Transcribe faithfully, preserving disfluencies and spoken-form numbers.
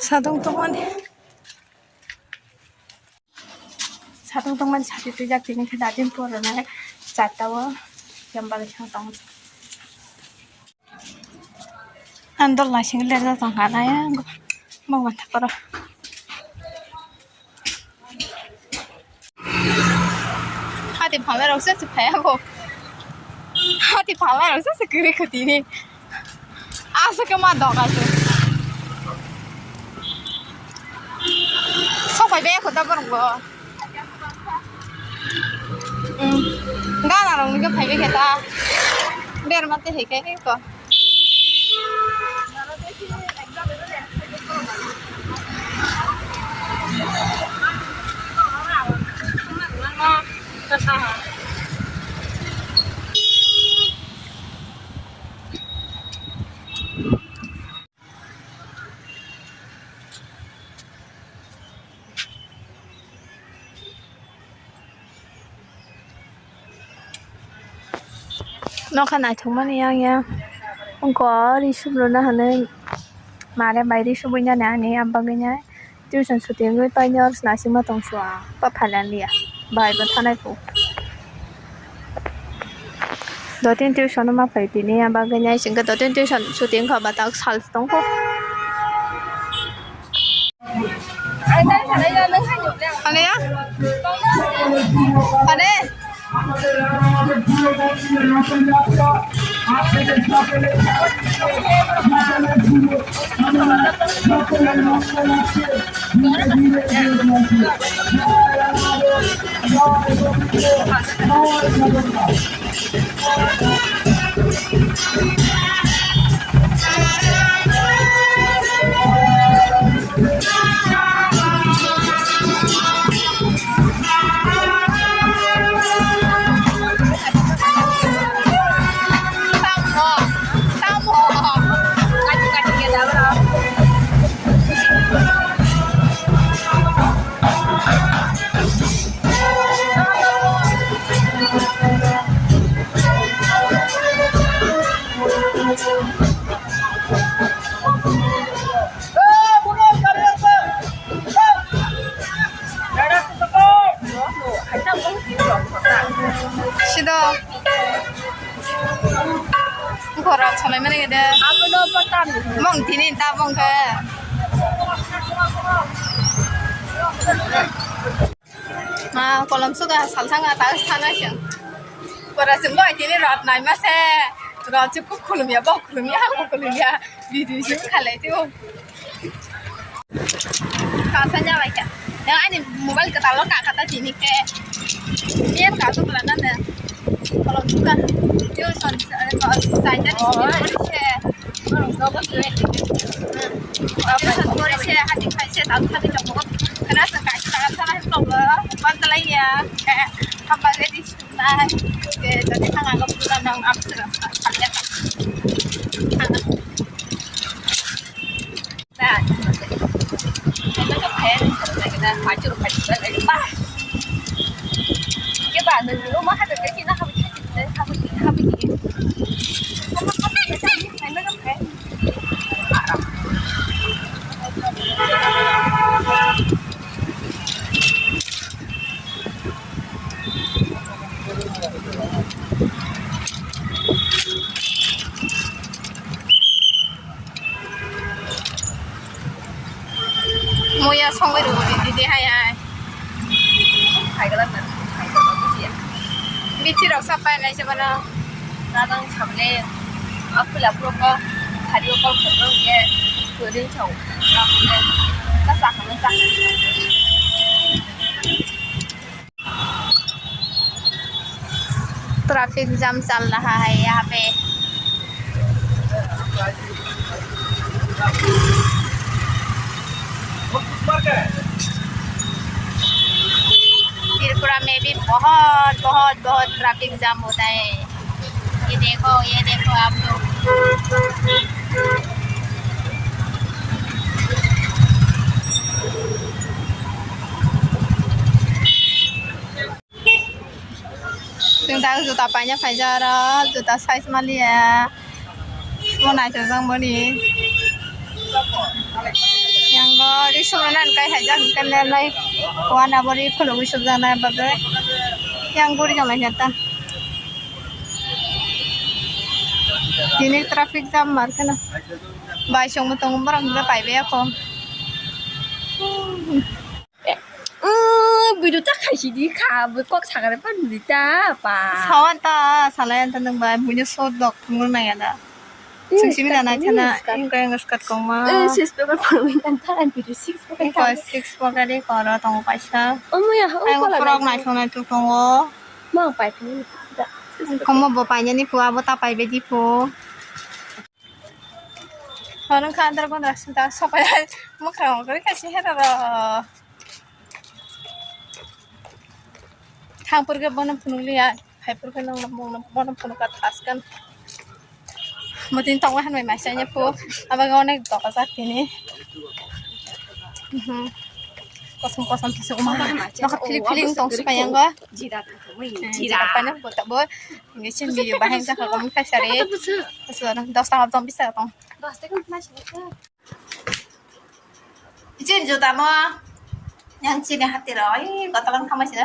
Satung tongmani. Satung tongmani sati twijak tini khe dadin porwnai charta o jambal thang tong. Andol naising lerjak tong kha nai ang bo mantha koro. Hati phalnai rok se phai bo. Hati phalnai rok se kwrwi kho tini. Aswk khe ma dok aswk. Sok phai be kho ta borok bo. Hmm. Gana rok ni khe phai be khe ta. Ber ma te hai khe ko. Nokha naithokmani yang ya. Wngkha risum rwna hwnwi mare bai risubwi nani ani, abagwino tuition suti wngwi painw naisingma tongsuo, pa phailaliya, bai bo thanai kho. Dotini tuition ma phai tini, abagwino singkhe dotini tuition suti wngkha ba tak sal tongkho. Ane ya? Ane? Sido. Borok salai mani gede. Mong tini ta mong khe. Ma kolom suga salsanga ta sana sing. Pura sing bai tini rot nai ma se. Rot si kuk khulum ya, bok khulum ya, bok khulum ya. Video si khalai tio. Kasa nya bai kha. Ya ani mobile ka talo ka kata tini khe. Ni ka so pula na ne. Kolom suga. Yo son sa ja ni se. Pori se, hati khai se, tal thani tongo. Kana sa kai sa thana tongo. Pantalai ya. Hamba ready sunai. Ke jadi thang agam pura nang apsra. Thang ya. Muya songwi rwgwi di, di hai hai. Bithi rok sa pai lai se bono. Dadang sabole. Apul apul ko. Hari ko ko ko ye. Ko din chau. Ka sa ka sa. Traffic jam चल रहा है यहाँ पे। त्रिपुरा में भी बहुत, बहुत, बहुत ट्रैफिक जाम होता है। ये देखो, ये देखो आप लोग। Chwng tak juta paina phaijak aro, juta size maliya. Bo naithokjak boni. Yang Sumana kai hai jak kan lai wana bori khulugwi sumjana bagwi yang guri jong lai jata. Tini traffic jam mar khana. Bai song mo tong borok hwnba pai be ako. Video ta khai si di kha, bo kok sagare pan di ta pa. Sawan ta, salayan ta nang bai, bunya sot dok thumur nang ya da. Sing simi da nai thana, ing kaya ngas kat kong ma. Eh, six paper phono win kan ta, and video six paper. Ing koi six paper di koro tongo paisa. Omo ya, o. Ang kola frog nai thong nai thung tongo. Ma pai thung da. Komo bo painani pu, abo ta pai be di pu. Hwnwng kha andar gondra sinta sopai hai mwkhang rok rikha si hera rok. Thang purkhe bono phunukliya, hai purkhe nang bono phunukha thaskan. Mutin tongma hanbai maisa nya phu, abaga onek doka jak tini. Mhm. Kosom kosom kisa uma. Nokha philip philip tong suka yang go. Jira tong suka yang go. Jira. Jira pana bo tabo. Ngisin video bahai jak kha gom kha sari. Dos taka tong bisa tong. Dos taka mas. Ichi juta mo. Yang chini hati roi, kotolan khamai sini.